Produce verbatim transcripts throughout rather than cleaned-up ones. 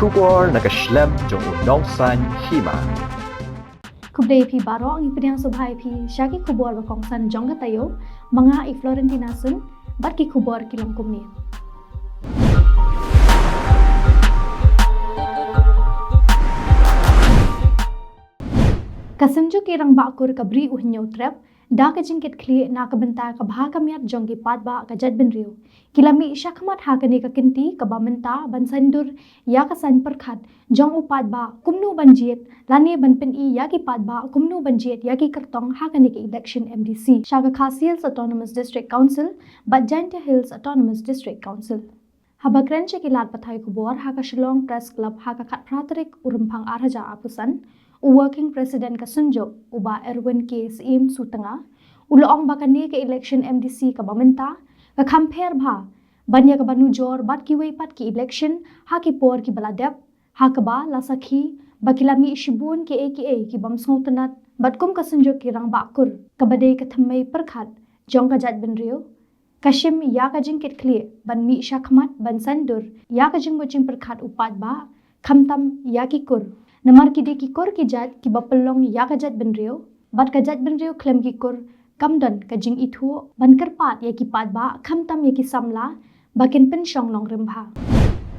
Khubor na ka shlem jong u nongsaiñ hima. Khublei ïa phi baroh, ngi pdiang sngewbha ïa phi sha ki khubor ba kongsan jong ka taïew. Ma nga i Florentina Sun, bad ki khubor ki long kumne. Ka Synjuk ki Rangbah Kur ka Bri U Hynñiewtrep, da ka jingkitkhlieh na ka bynta ka bha ka miat jong ki paidbah ka jaitbynriew, ki la mih shakhmat ha kane ka kynti kaba mynta ban saiñdur ïa ka saiñ pyrkhat jong u paidbah kumno ban jied, lane ban pyni ïa ki paidbah kumno ban jied ïa ki kyrtong ha kane ka election M D C sha ka Khasi Hills Autonomous District Council bad Jaintia Hills Autonomous District Council. Haba kren sha ki lad pathai khubor ha ka Shillong Press Club ha ka khatphra tarik u Rymphang ar hajar arphew san, u Working President ka Synjuk, u Bah Erwin K Syiem Sutnga, u la ong ba kane ka election M D C kaba mynta ka kham pher bha ban ïa kaba nujor bad kiwei pat ki election ha ki por kiba la dep, ha kaba la sakhi ba ki la mih shibun kiei kiei ki bym sngewtynnat, bad kum ka Synjuk ki Rangbah Kur kaba dei ka thymmei pyrkhat jong ka jaitbynriew, ka shim ïa ka jingkitkhlieh ban mih shakhmat ban saiñdur ïa ka jingmut jingpyrkhat u paidbah, khamtam ïa ki kur. Namar ki dei ki kur ki jait kiba pynlong ïa ka jaitbynriew, bad ka jaitbynriew khlem ki kur kam don ka jingithuh ban kyrpad ïa ki paidbah, khamtam ïa ki samla, ba kin pynshong nongrim bha.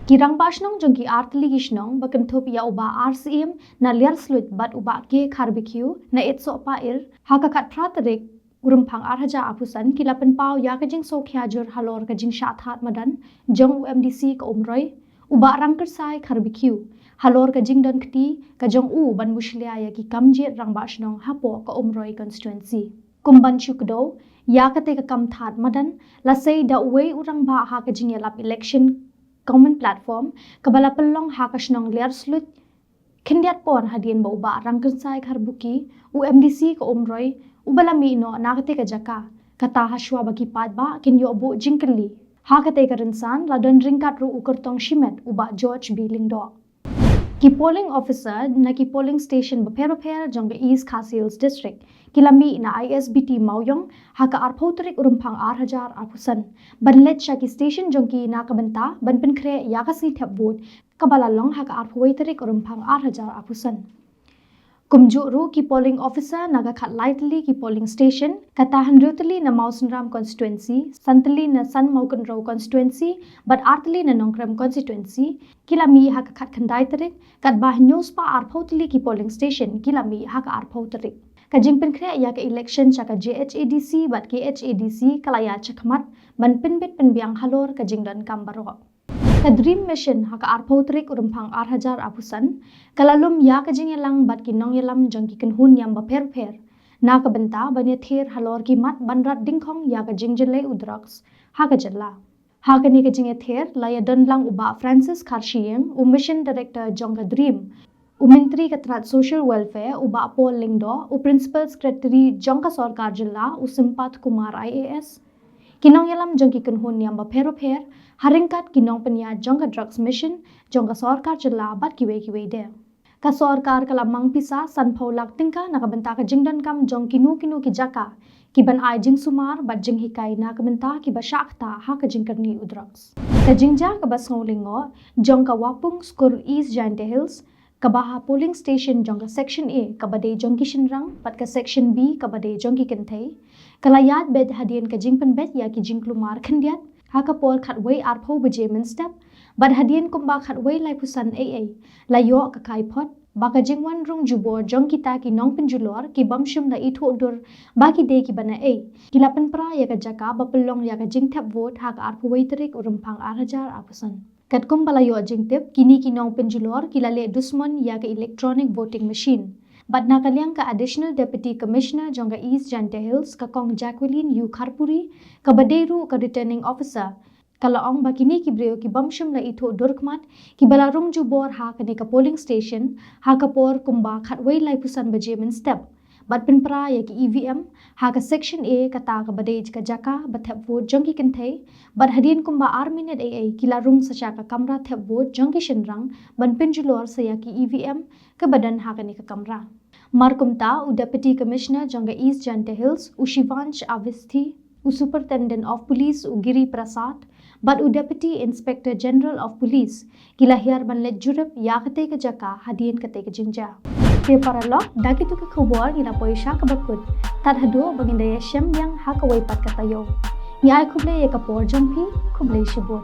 Ki rangbah shnong jong ki artylli ki shnong ba kynthup ïa u Bah R Syiem na Liarsluit bad u Bah K Kharbikiew na Itsohpair, ha ka khatphra tarik u Rymphang ar hajar arphew san, ki la pynpaw ïa ka jingsngewkhia jur halor ka jingshah thad madan jong u M D C ka Umroi, u Bah Rangkyrsai Kharbikiew, halor ka jingdon kti ka jong u ban mushlia ïa ki kam jied rangbah shnong hapoh ka Umroi constituency. Kum ban shu kdew ïa katei ka kam thad madan, la sei da uwei u rangbah ha ka jingïalap election common platform kaba la pynlong ha ka shnong Liarsluit, khyndiat por hadien ba u Bah Rangkyrsai Kharbukiew, u M D C ka Umroi, uba la mih noh na katei ka jaka, kata hashwa ba ki paidbah kin ïoh buh jingkylli. Ha katei ka rynsan la don ryngkat ruh u kyrtong shimet u Bah George B Lyngdoh. Ki polling officer na ki polling station bapher bapher jong ka East Khasi Hills District ki la mih na I S B T Mawïong ha ka arphew tarik u Rymphang ar hajar arphew san, ban leit sha ki station jong ki na ka bynta ban pynkhreh ïa ka sngi thep vote kaba la long ha ka arphew wei tarik u Rymphang ar hajar arphew san. Kumjuh ruh ki polling officer na ka khatlai tylli ki polling station, kata hynriew tylli na Mawsynram constituency, san tylli na San Mawkynrew constituency, bad ar tylli na Nongkrem constituency, ki la mih ha ka khatkhyndai tarik, katba hynñiew spah arphew tylli ki polling station ki la mih ha ka arphew tarik. Ka jingpynkhreh ïa ka election sha ka J H A D C bad K H A D C ka la ïaid shakhmat ban pynbit pynbiang halor ka jingdonkam baroh. Ka Dream Mission ha ka arphew tarik u Rymphang ar hajar arphew san, ka la lum ïa ka jingïalang bad ki nongïalam jong ki kynhun niam bapher bapher na ka bynta ban ïathir halor ki mat ban rat dyngkhong ïa ka jingjyllei u drugs ha ka jylla. Ha kane ka jingïathir la ïadon lang u Bah Francis Kharshiing, u Mission Director jong ka Dream, u Myntri ka tnat Social Welfare u Bah Paul Lyngdoh, u Principal Secretary jong ka sorkar jylla u Sympath Kumar I A S, ki nongïalam jong ki kynhun niam bapher bapher, ha ryngkat ki nongpynïaid jong ka Drugs Mission jong ka sorkar jylla bad kiwei kiwei de. Ka sorkar ka la mang pisa sanphew lak tyngka na ka bynta ka jingdonkam jong kino kino ki jaka, ki ban ai jingsumar bad jinghikai na ka bynta kiba shah ktah ha ka jingkyrni u drugs. Ka jingjia kaba sngewlyngngoh jong ka Wapung Skur East Jaintia Hills, kaba ha polling station jong ka Section A kaba dei jong ki shynrang bad ka Section B kaba dei jong ki kynthei, ka la ïaid beit hadien ka jingpynbeit ïa ki jingkulmar khyndiat ha ka por khatwei arphew baje mynstep, bad hadien kumba khatwei laiphew san A A la ïoh ka kaiphod ba ka jingwan rung jubor jong kita ki nongpynjulor ki bym shym la ithuh dur ba ki dei kiba naei, ki la pynpra ïa ka jaka ba pynlong ïa ka jingthep vote ha ka arphew wei tarik u Rymphang ar hajar arphew san. Katkum ba la ïoh jingtip, kine ki nongpynjulor ki la leh dusmon ïa ka electronic voting machine. Bad na ka liang ka Additional Deputy Commissioner jong ka East Jaintia Hills, ka Kong Jacqueline U Kharpuri, kaba dei ruh ka Returning Officer, ka la ong ba kine ki briew ki bym shym la ithuh dur khmat, kiba la rung jubor ha kane ka polling station ha ka por kumba khatwei laiphew san baje mynstep, bad pynpra ïa ki E V M ha ka Section A, kata kaba dei ka jaka ba thep vote jong ki kynthei, bad hadien kumba ar minit A A ki la rung sa sha ka kamra thep vote jong ki shynrang ban pynjulor sa ïa ki E V M kaba don ha kane ka kamra. Mar kumta, u Deputy Commissioner jong ka East Jaintia Hills, u Shivansh Awasthi, u Superintendent of Police, u Giri Prasad, bad u Deputy Inspector General of Police ki la hiar ban leit jurip ïa katei ka jaka hadien katei ka jingjia. Te paralok, da kito ki khubor ngi la poi sha kaba kut. Tad haduh ba ngin da ïashem biang ha kawei pat ka taïew. Ngi ai khublei ïa ka por jong phi, khublei shibun.